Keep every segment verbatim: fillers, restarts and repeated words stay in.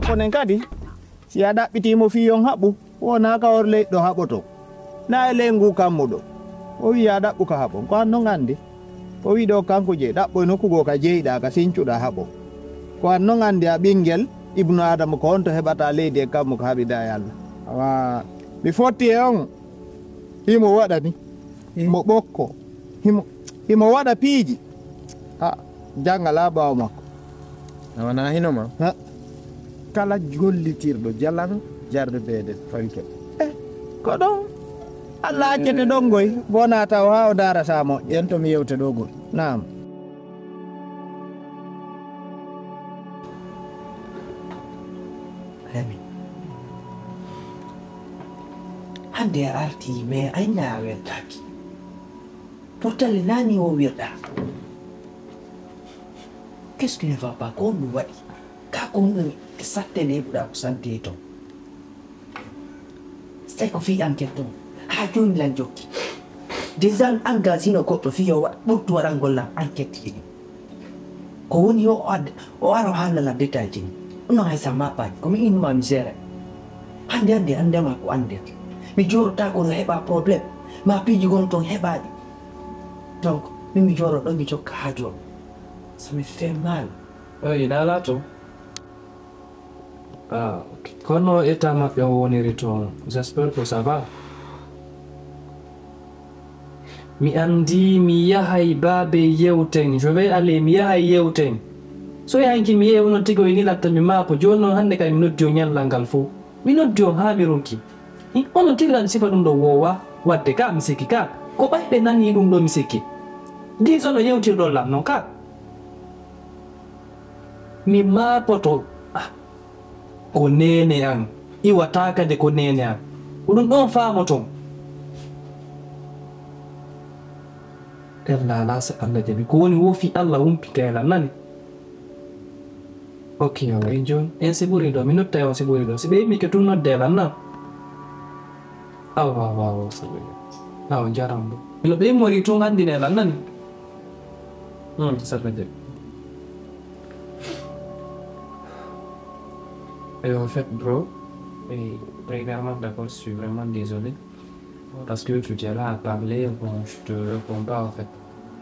Onen kadi, si a ɗaɓɓitii mo fii yon haɓu, wonaa ka hor leyɗo haɓoto, naa e ley nguu kammu ɗoo. O wi'i a ɗaɓɓu ka haɓon, ko an non anndi. O wi'i ɗoo kanko jeyi, ɗaɓɓoy nokku goo ka jeyiɗaa, ka sincuɗaa haɓon. Ko an non anndi a ɓinngel Ibnu Aadama, ko honto heɓataa leydi e kammu ka haɓidaa e Alla. Awa, mi fotti e on, himo waɗa ni, mo ɓokko, himo, himo waɗa piiji. Ha, jannga laa ɓaawo makko. A wonaa hino ma? Ha. Kala gollitirɗo jalan jarribeede fanke. Eh, ko ɗon Alla accete ɗon goy, wonaa taw haa o ndaara saa moƴƴa. Yen to mi yewte ɗoo gol. Naam. Lamin. Hannde a artii, mais a innaa a weltaaki. Pourtant le nani o wirɗa. Qu'est-ce qui ne va pas? Ko honɗum waɗi? Ka ko honɗum e satte nde heɓuɗaa ko santi e ton? Sey ko fii enquête ton. Haa jooni lan jokki. Déjà mi engage hino goɗɗo fii yo wa-, ɓurtu waɗangol lan enquête ɗin. Ko woni yo o ad-, o ara o haalna lan détail ji ɗin. Ɗum non hay sa maapaaki. Ko mi innuma mi géré. Hannde hannde anndema ko annde. Mi jooɗotaako no heɓa problème. Ma piiji gon ton heɓaaɗi. Donc, min mi jooɗo ɗo mi jokka haa jooni. Ça me fait mal. Oy, ina alaa to. Ah, ok. Kono état maɓɓe on woniri toon, j'espère que ça va. Mi anndi mi yahay baabe yewten, je vais aller, mi yahay yewten. So e hanki mi yehi onon tigi o ini latta mi maako, jooni noon hannde kay mi noddi on ñallal ngal fof. Mi noddi on haa mi ronki. Hi, onon tigi lan sifa ɗum ɗo woowa, wadde ka mi sikki ka. Ko ɓay ɓe nani ɗum ɗo mi sikki. Disons no yewtirɗon lan noon ka. Mi maakoto, ah, ko neene an, iwata kadi ko neene an. Ko ɗum ɗon faamoton. Ella alaa so Allah jaɓi. Ko woni wo fii Allah humpitee lan, nani? Ok, awa, en jooni. En si ɓuri ɗo, mi nottay on si ɓuri ɗo. Si ɓe immike tun noddee lan, nan? Awa, awa, awa, sabu. Awa, jaram ɗo. Mino ɓe immori tun anndinee lan, nani? Hmm, ça veut dire. Et en fait, bro, et premièrement, d'abord, je suis vraiment désolé. Parce que tu es là à parler, bon, je te réponds pas, en fait.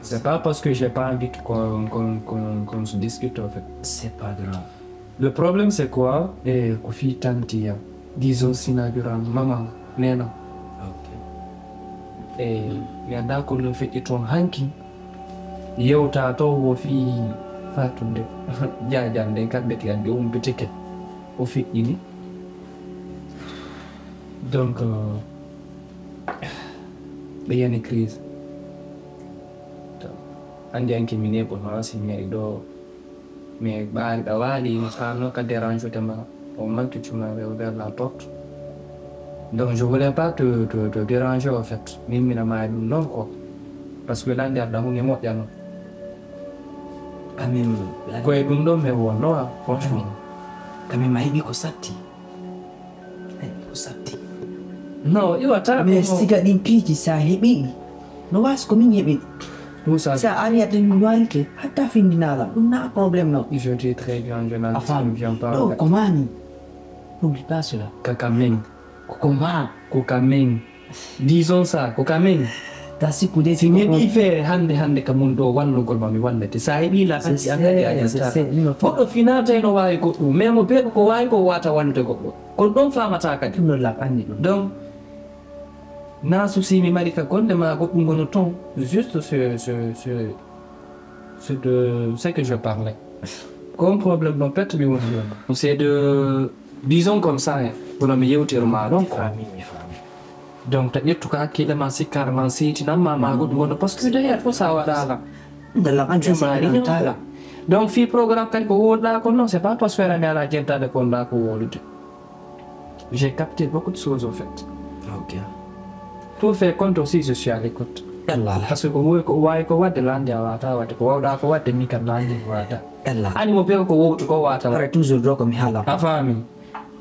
C'est pas parce que j'ai pas envie qu'on, qu'on, qu'on, qu'on se discute, en fait. C'est pas grave. Le problème, c'est quoi? Eh, ko fii tanti ya. Disons, si na jura maman, nena. Ok. Eh, mi anndaa ko no feƴƴi toon hanki. Yewta to wo fii fatunde. Jaajal nde kamɓe ti anndi umpitike. O feƴƴini. Donc, euh, ɓe yani crise. To, anndi hanki mi neeɓo no asi mi ari ɗo. Mais ɓaari ɗa waali, mi faamno ka dérange te ma. Au moins que tu m'avais ouvert la porte. Donc, je voulais pas te, te, te déranger, en fait. Min, mina maayi ɗum ɗon ko. Parce que lan nder ɗamu mi moƴƴano. Quand même, ko e ɗum ɗon mi wonno, ah, franchement. Quand même, a heɓi ko satti. A heɓi ko satti. Non, iwata. Mais siga ɗin piiji sa heɓi, no waasi ko min heɓi. Ɗum sa. Sa ari a tawi mi waalike, hatta findinaala. Ɗum na problème non. Je dis très bien, je n'en viens pas. Ɗo ko mani. N'oublie pas cela. Kaka min. Ko ko ma. Ko ka min. Disons ça, ko ka min. Ta sikkude si mi heɓi feere hannde, hannde ka mun ɗo wallugol ma mi wallete. Sa heɓi la anti an kadi a yaltata. Goɗɗo finata no waawi goɗɗum. Mais mo bee ko waawi ko wata wonde goɗɗo. Kono ɗon famata kadi. Ɗum ɗon la anndi ɗum. Donc, na souci mi mari ka golle ma goɗɗum gono ton. Juste ce, ce, ce, ce de ce que je parlais. Comme problème ɗon pet mi woni ɗon. C'est de, disons comme ça, hein, kono mi yewtiro ma ɗon quoi. Mi faami, mi faami. Donc, ta ƴettu ka hakkille ma, sikkare ma, seytinan ma, ma goɗɗum gono. Parce que d'ailleurs, fof sa waɗa ala. Ndalla an tu m'as rien fait. Donc, fii programme kadi ko wonɗa ko non, c'est pas parce que mi ala jentade ko wonɗa ko wolude. J'ai capté beaucoup de choses, au fait. Ok. Tout fait compte aussi, je suis à l'écoute. Yalla. Parce que ko wowi ko wawi ko wadde lande a wata wadde, ko wawɗa ko wadde min kam lande mi wata. Yalla. Ani mo be ko wowtu ko wata. Pare toujours ɗo ko mi haala. A faami.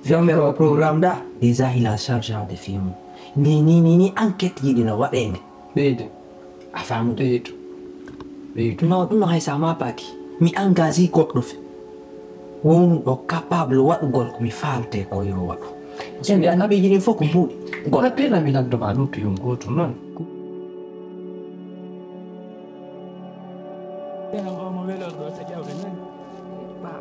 Fiyam ko programme ɗa. Déjà il a chargé de film. Ni, ni, ni, ni enquête yiɗi no waɗede. Ɓeyde. A faami? Ɓeydu. Ɓeydu. Non, ɗum no hay sa maapaaki. Mi engage goɗɗo fe. Wonɗo capable waɗugol ko mi faaltee ko yo waɗu. Ƴande annabiiji ɗin fof ko mbuuɗi. Ko rappela mi lanndo ma ɗum to yon gooto noon. Ɓeɗa omo welorɗo so ƴawɓe noon. Ba.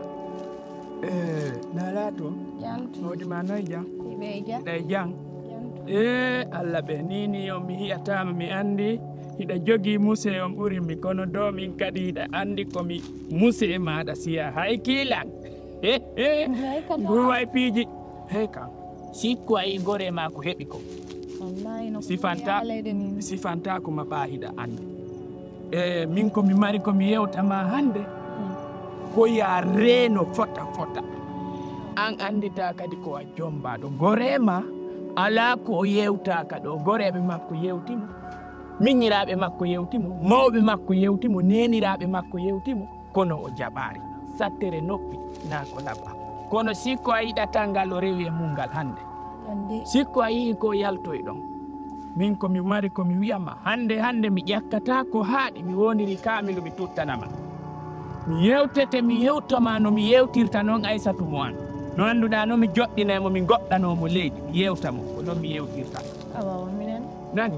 Eh, naalaa to? Jantu. Mawdi ma noy jam? Iɓe jam. Ɗay jam. Jantu. Eh, Allah ɓe nini on mi hi'ataama mi anndi. Hiɗa jogii muse on ɓuri mi kono doo min kadi hiɗa anndi ko mi muse maaɗa siya hay kiilan. He, he. Nduway piiji. Hey kam. Sikku a yii goree maa ko heɓi ko. Wallahi no sifanta, sifanta ko ma ɓaahiɗa anndi. E min ko mi mari ko mi yewta ma hannde. Ko yaa reeno fota fota. An annditaa kadi ko a jombaaɗo. Goree maa alaa ko o yewtaaka ɗo. Goreeɓe makko yewti mo. Miñiraaɓe makko yewti mo. Mawɓe makko yewti mo. Neeniraaɓe makko yewti mo. Kono o jaɓaari. Sattere noppi naa ko labba. Kono sikko a yiɗataa ngal o rewi e mum ngal hannde. Sikko a yii ko yaltoyɗon. Min ko mi mari ko mi wi'a ma hannde hannde mi ƴakkataa ko haaɗi mi wondiri kaamilu mi tuttana ma. Mi yewtete mi yewta ma no mi yewtirta noon Aysatu mo an. No annduɗaa no mi joɗɗinay mo mi goɗɗanoo mo leydi mi yewta mo ko noon mi yewtirta. Awa o minen. Nani?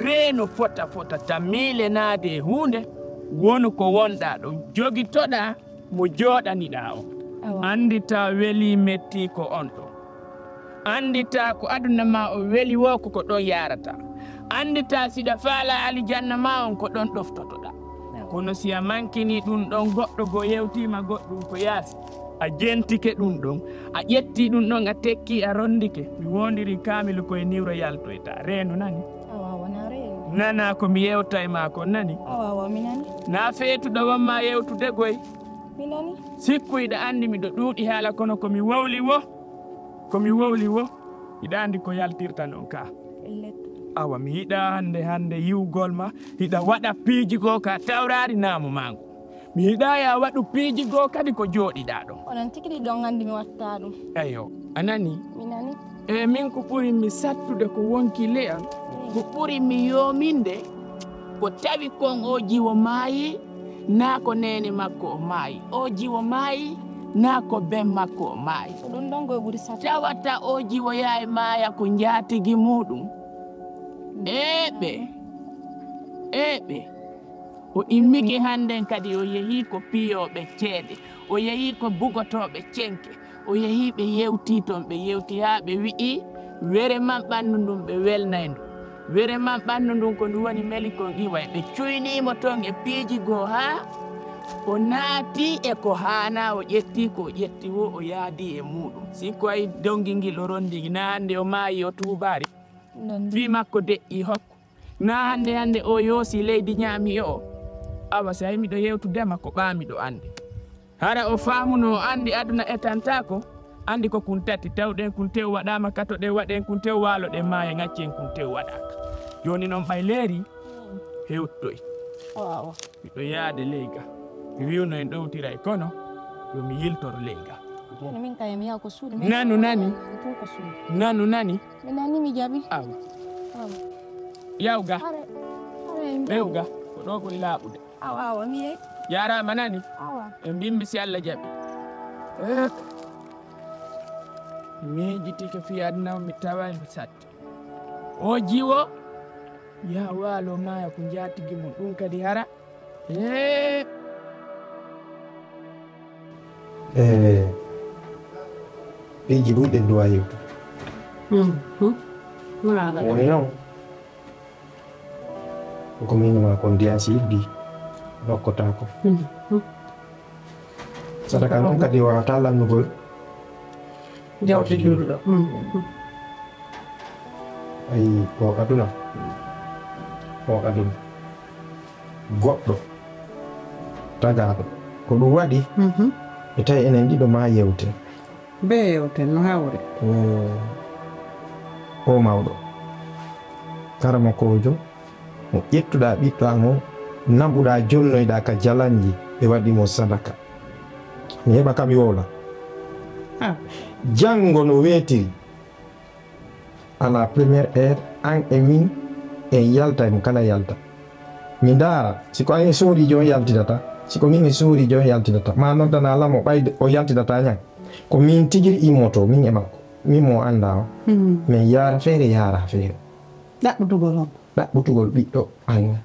Reeno fota fota ta miilenaade e huunde wonu ko wonɗaa ɗon jogitoɗaa mo jooɗaniɗaa on. Anndita welii mettii ko on ɗon. Anndita ko aduna maa on weli woo ko ko ɗon yaarata. Anndita siɗa faalaa alijanna maa on ko ɗon ɗoftotoɗaa. Kono si a mankinii ɗum ɗon goɗɗo goo yewtiima goɗɗum ko yaasi, a jentike ɗum ɗon, a ƴettii ɗum ɗon a tekkii a ronndike, mi woondirii kaamilu ko e niwro yaltoytaa. Reenu nani? Awa wonaa reenu. Nanaa ko mi yewta e maa kon nani? Awa awa mi nani. Naa feetuɗo won maa yewtude goy? Mi nani. Sikku hiɗa anndi miɗo ɗuuɗi haala kono ko mi wowli wo, ko mi wowli wo, hiɗa anndi ko yaltirta non kaa. Awa mi yiɗaa hannde hannde yiwgol ma hiɗa waɗa piiji goo ka tawraari naamu maa ngu. Mi yiɗaa yaa waɗu piiji goo kadi ko jooɗiɗaa ɗon. Onon tigi ɗi ɗon anndi mi watta ɗum. Eyo, a nani? Mi nani. E min ko ɓuri mi sattude ko wonki le'an, ko ɓuri mi yoominde ko tawi kon oo jiwo maayi, naa ko neene makko o maayi. Oo jiwo maayi, naa ko ben makko o maayi. Ko ɗum ɗon goy ɓuri sattude. Tawata oo jiwo yaay maaya ko njaatigi muuɗum. Eeɓe, eeɓe. O immike hannden kadi o yehii ko piyooɓe ceede, o yehii ko bugotooɓe cenke, o yehii ɓe yewtii toon, ɓe yewti haa ɓe wi'i, were man ɓanndu ndun ɓe welnay ndu. Were man ɓanndu ndun ko ndu woni meli kon iway. Ɓe cuynii mo toon e piiji goo haa o naati e ko haanaa, o ƴetti ko o ƴetti woo, o yaadi e muuɗum. Si ko ay donngi ngil o ronndi, naa hannde o maayi o tuubaari? Fii makko deƴƴii hokku. Naa hannde hannde o yoosi leydi ñaami o. Awa si hay miɗo yewtudema ko ɓaamiɗo annde. Hara o faamuno o anndi aduna etantaako, anndi ko kun tati, tawɗen kun tew waɗaama katoɗen waɗen kun tew waaloɗen maayen accen kun tew waɗaaka. Jooni non ɓay leeri hewtoy. Miɗo yaade leyga. Mi wi'uno en ɗowtiray kono yo mi yiltoro leyga. Jooni min kay mi yaha ko suudu. Nanu nani? Tun ko suudu. Nanu nani? Mi nani mi jaɓi. Awa. Awa. Yawga. Hare. Hare en ɓewga. Ko ɗo ɓuri laaɓude. Awa awa mi yehi. Jaaraama nani? Awa. E mbimmi si Allah jaɓi. Eh. Miijitike fii aduna mi tawa mi satti. O jiwo. Yaa waalo maaya ko njaatigi mum ɗum kadi hara. Eh. E piiji ɗuuɗi en duwa yewtu. Woni noon ko min ma kon ndiyan si iddi nokkotaako. Sadaka noon kadi wawata lannugol jawdi juulɗo. Ayi o aduna o aduna goɗɗo tagaaɗo ko ɗum waɗi. E tawi enen ɗiɗo ma yewte. Be yewten no hawri. O mawɗo karamokoojo mo ƴettuɗaa ɓiɗɗo am o namɓuɗaa jonnoyɗaa ka jalanji ɓe waɗi mo sadaka. Mi heɓa ka mi wowla. Janngo no weetiri. À la première heure an e min en yalta e mo kala yalta. Mi ndaara si ko an e soodiijo on yaltidata Si ko min e suuri jo yaltidata, ma noddana lamo ɓayde o yaltidata ñan. Ko min tigiri immoto, min e makko. Min mo annda o. Min yaara feere, yaara feere. Ɗaɓɓutugol on. Ɗaɓɓutugol ɓiɗɗo, aywa.